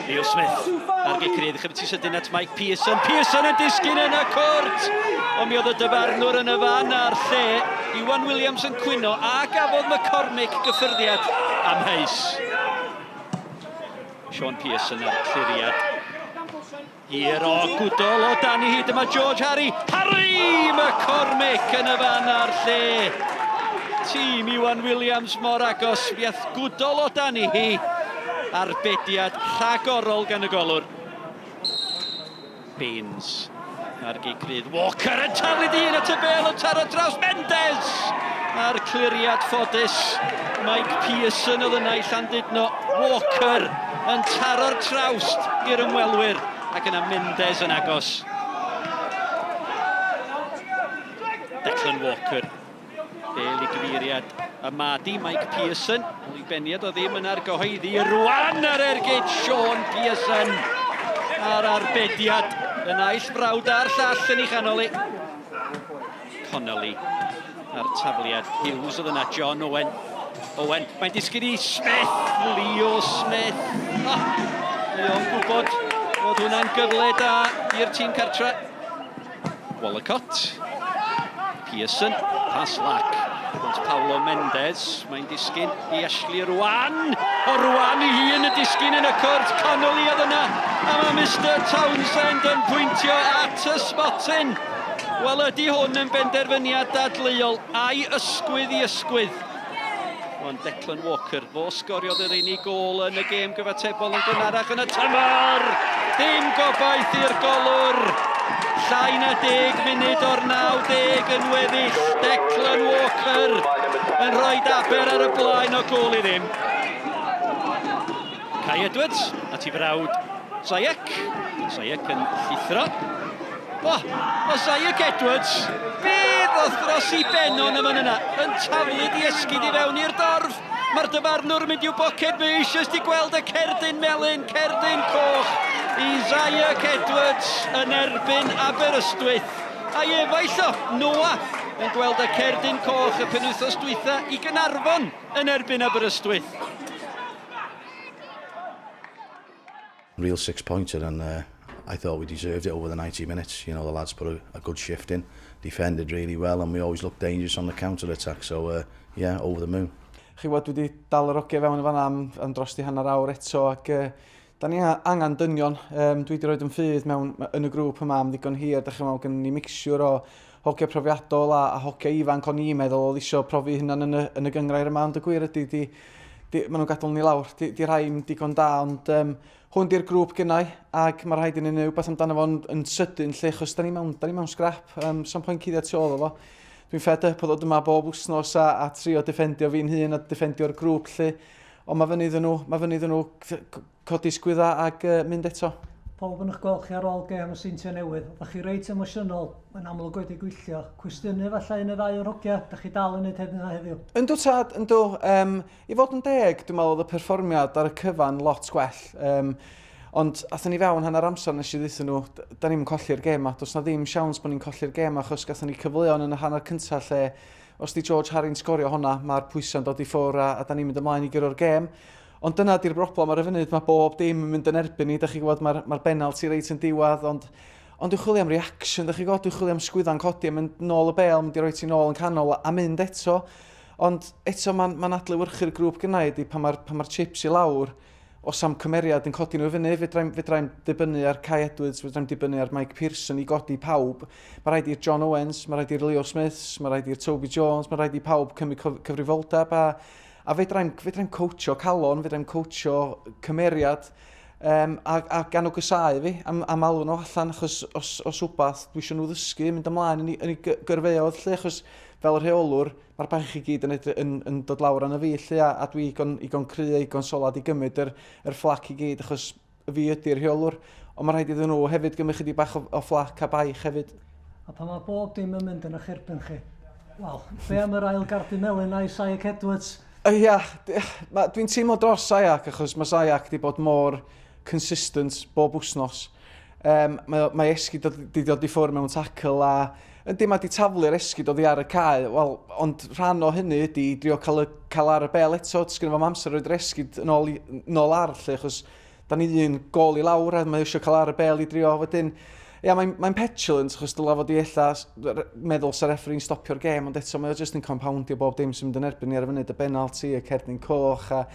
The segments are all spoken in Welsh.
Neil Smith ar gic rydd, chyfyd ti sydyn at Mike Pearson. Pearson yn disgyn yn y cwrt! Ond mi oedd y dyfarnwr yn y fan a'r lle. Iwan Williams yn cwyno a gafodd McCormick gyffyrddiad amheus. Sean Pearson a'r cliriad. Hir o gwdol o dan i hi, dyma George Harry. Harry McCormick yn y fan a'r lle. Tîm Iwan Williams mor agos, mi ath gwdol o dan i hi. Arbediad rhagorol gan y golwr. Baines ar gic rydd. Walker yn taflu dyn at y bel yn taro draws Mendes! A'r cliriad ffodus. Mike Pearson oedd yna i Llandudno. Walker yn taro'r trawst i'r ymwelwyr ac yna Mendes yn agos. Declan Walker. Bel i gyfeiriad y Madi, Mike Pearson. Ond i beniad o ddim yn argyhoeddi. Rwan ar ergyd Sean Pearson. A'r arbediad y naill frawd a'r llall yn ei chanol i. Connolly a'r tafliad. Hughes oedd yna, John Owen. Owen, mae'n disgyn i Smith, Leo Smith. Oh, mae o'n gwybod fod hwnna'n gyfle da i'r tîm cartre. Wallacott, Pearson, pas lac. Ond Paulo Mendes, mae'n disgyn i Ashley Rwan. O Rwan i hun yn disgyn yn y cwrt. Connolly oedd yna. A mae Mr Townsend yn pwyntio at y smotyn. Wel, ydy hwn yn benderfyniad dadleuol, a'i ysgwydd i ysgwydd. Ond Declan Walker, fo sgoriodd yr unig gôl yn y gêm gyfatebol yn gynharach yn y tymor! Dim gobaith i'r golwr! Llai na deg munud o'r 90 yn weddill. Declan Walker yn rhoi Aber ar y blaen o gôl i ddim. Kai Edwards at ei frawd Zayek. Zayek yn llithro. O, o Zayek Edwards, be ddoth dros i ben o'n y fan yna, yn taflu di esgid i fewn i'r dorf. Mae'r dyfarnwr yn mynd i'w boced, mae eisoes di gweld y cerdyn melyn, cerdyn coch i Zayek Edwards yn erbyn Aberystwyth. A'i efaill o, Noah, yn gweld y cerdyn coch y penwythnos dwytha i Gaernarfon yn erbyn Aberystwyth. Real six-pointer and I thought we deserved it over the 90 minutes. You know, the lads put a good shift in, defended really well and we always looked dangerous on the counter-attack. So, yeah, over the moon. Chi wybod, dwi wedi dal yr ogia fewn yn fanna am, am dros di hanner awr eto ac da ni angen dynion. Dwi wedi rhoi yn ffydd mewn yn y grŵp yma am ddigon hir. Da chi'n meddwl, gen ni mixture o hogia profiadol a hogia ifanc o'n i'n meddwl oedd eisiau profi hunan yn y gynghrair yma, ond y gwir ydy, di, maen nhw'n gadael ni lawr. Di rhai ddim digon da, ond hwn di'r grŵp gynnau, ac mae rhaid i ni wneud rhywbeth amdano fo'n yn sydyn lle, achos da ni mewn scrap, sa'm pwynt cuddio tu ôl o fo. Dwi'n fed up o ddod yma bob wsnos a trio defendio fi'n hun a defendio'r grŵp lle, ond mae fyny iddyn nhw, mae fyny iddyn nhw codi sgwydda ac mynd eto. Pawb yn eich gweld chi ar ôl gêm y Seintiau Newydd, oeddech chi reit emosiynol, mae'n amlwg wedi gwylltio. Cwestiynu efallai un neu ddau o'r hogia, dach chi dal yn neud hynna heddiw? Yndw tad, yndw. I fod yn deg, dwi'n meddwl oedd y perfformiad ar y cyfan lot gwell. Ond athon ni fewn hanner amser nes i ddeutha nhw, da ni'm yn colli'r gêm ma, does na ddim siawns bod ni'n colli'r gêm achos gathon ni cyfleon yn y hanner cyntaf lle os di George Harry'n sgorio honna, mae'r pwysau'n dod i ffwr a da ni'n mynd ymlaen i guro'r gêm. Ond dyna di'r broblem ar y funud, mae bob dim yn mynd yn erbyn ni, da chi'n gwybod, mae'r benalti reit yn diwedd, ond dwi'n chwilio am reaction, da chi'n gwybod, dwi'n chwilio am sgwydda'n codi a mynd nôl y bel, mynd i roi ti nôl yn canol a mynd eto. Ond eto mae'n adlewyrchu'r grŵp gynna i, ydi pan mae'r pan mae'r chips i lawr, os am cymeriad yn codi nhw i fyny, fedrai'm dibynnu ar Kai Edwards, fedrai'm dibynnu ar Mike Pearson i godi pawb. Mae rhaid i'r John Owens, mae rhaid i'r Leo Smiths, mae rhaid i'r Toby Jones, mae rhaid i pawb cymryd cyfrifoldeb a fedrai'm coachio calon, fedrai'm coachio cymeriad, a gan nhw gysau fi am alw nhw allan, achos os wbath, dwi eisiau nhw ddysgu, mynd ymlaen yn eu gyrfeoedd lle, achos fel rheolwr, mae'r baich i gyd yn dod lawr arno fi lle, a dwi igon cry a igon solad i gymryd yr fflac i gyd, achos fi ydy'r rheolwr, ond mae rhaid iddyn nhw hefyd gymryd chydig bach o fflac a baich hefyd. A pan mae bob dim yn mynd yn eich erbyn chi, wel, be am yr ail gardyn melyn a'i Sayak Edwards? Ia, dwi'n teimlo dros Sayak, achos mae Sayak wedi bod mor consistent bob wsnos. Mae esgid wedi dod i ffwrdd mewn tackle a Yndi, mae 'di taflu'r esgid oddi ar y cae, wel, ond rhan o hynny ydy i drio cael, y, cael ar y bel eto, sgynno fo'm amser roi'r esgid yn ôl, i, nôl ar lle, achos da ni un gol i lawr a mae eisiau cael ar y bel i drio, wedyn, ia, mae'n mae petulant, achos dylai fod i ella meddwl sa'r referee'n stopio'r gêm, ond eto mae o jyst yn compoundio bob dim sy'n mynd yn erbyn ni ar y funud, y benalti, y cerdyn coch, a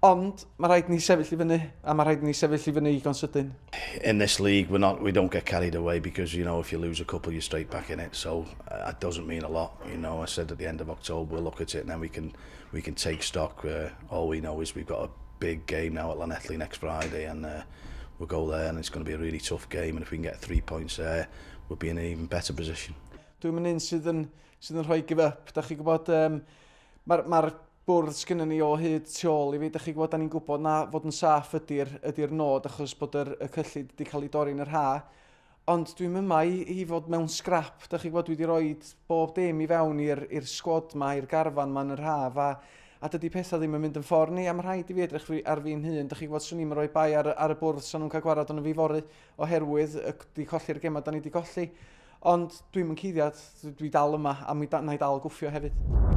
ond mae rhaid ni sefyll i fyny, a mae rhaid ni sefyll i fyny igon sydyn. In this league, we don't get carried away because if you lose a couple, you're straight back in it. So that doesn't mean a lot. I said at the end of October we'll look at it and then we can take stock. All we know is we've got a big game now at Llanelli next Friday, and we'll go there and it's going to be a really tough game. And if we can get 3 points there, we'll be in an even better position. Dwi'n mynd un sydd yn rhoi give up. Da chi gwybod, mae'r ma bwrdd sgynnon ni o hyd tu ôl i fi. Da chi gwybod, da ni'n gwybod na fod yn saff ydy'r ydy nod achos bod yr, y cyllid wedi cael ei dorri yn yr ha. Ond dwi'n yma i fod mewn scrap. Da chi gwybod, dwi wedi rhoi bob dim i fewn i'r sgwad ma, i'r garfan ma yn yr haf. A dydy pethau ddim yn mynd yn ffordd ni, a mae rhaid i fi edrych ar fi'n hun. Da chi gwybod, swn i'n rhoi bai ar y bwrdd sa'n nhw'n cael gwarad ond fi fory oherwydd di colli'r gemau da ni wedi colli. Ond dwi'n mynd cuddiad, dwi dal yma a mi da, na i dal gwffio hefyd.